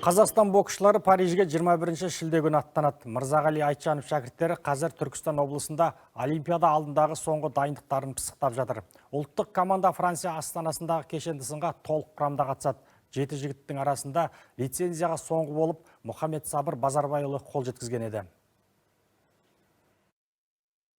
Қазақстан боксшылары Парижге 21 шілде күні аттанады. Мырзағали Айтжанов шәкірттері қазір Түркістан облысында Олимпиада алдындағы соңғы дайындықтарын пысықтап жатыр. Ұлттық команда Франция астанасындағы кешенді сынға толық құрамда қатысады. Жеті жігіттің арасында лицензияға соңғы болып Мұхаммед Сабыр Базарбайұлы қол жеткізген еді.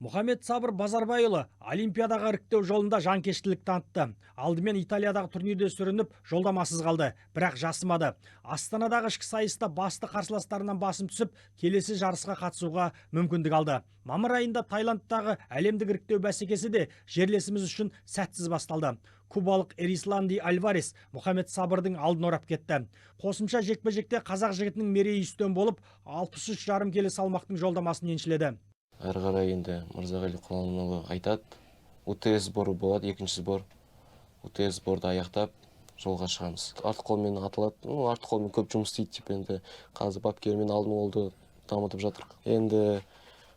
Мұхаммед Сабыр Базарбайұлы Олимпиадаға іріктеу жолында жанкештілік танытты. Алдымен Италиядағы турнирде сүрініп, жолдамасыз қалды, бірақ жасымады. Астанадағы ішкі сайыста басты қарсыластарынан басым түсіп, келесі жарысқа қатысуға мүмкіндік алды. Мамыр айында Таиландтағы әлемдік іріктеу бәсекесі де жерлесіміз үшін сәтсіз басталды. Кубалық Эрисланди Альварес Мұхаммед Сабырдың алдын орап кетті. Қосымша жекпе-жекте қазақ жігітінің мерейі үстем болып, 63,5 келі салмақтың жолдамасын еншіледі. Әрі қарай енді Мырзағали Құланұлы айтады, УТС сборы болады, екінші сбор. УТС сборды аяқтап, жолға шығамыз. Арт қолмен атылады, ну, арт қолмен көп жұмыс істейді деп енді қазір бапкермен алдын қолды дамытып жатырық. Енді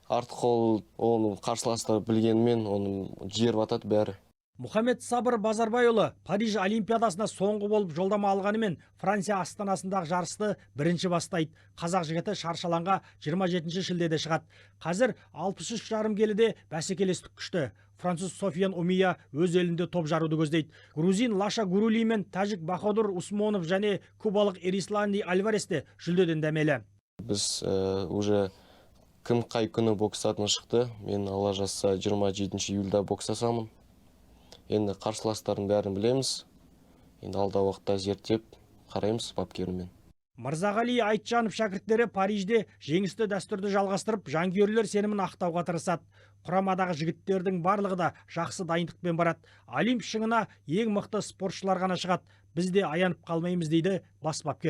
арт қол, оны қарсыластар білгенімен, оны жіберіп атады бәрі. Мұхаммед Сабыр Базарбайұлы Париж Олимпиадасына соңғы болып жолдама алғанымен, Франция астанасындағы жарысты бірінші бастайды. Қазақ жігіті шаршы алаңға 27 шілдеде шығады. Қазір 63,5 келіде бәсекелестік күшті. Француз Софиян Умия өз елінде топ жаруды көздейді. Грузин Лаша Гурули мен тәжік Баходур Усмонов және кубалық Эрисланди Альварес те жүлдеден дәмелі. Біз уже кім қай күні бокстатыны шықты. Мен, Алла жазса, 27 июльда бокстасамын. Енді қарсыластардың бәрін білеміз. Енді алдағы уақытта зерттеп қараймыз бапкеріммен. Мырзағали Айтжанов шәкірттері Парижде жеңісті дәстүрді жалғастырып, жанкүйерлер сенімін ақтауға тырысады. Құрамадағы жігіттердің барлығы да жақсы дайындықпен барады. Олимп шыңына ең мықты спортшылар ғана шығады. Біз де аянып қалмаймыз, дейді бас бапкер.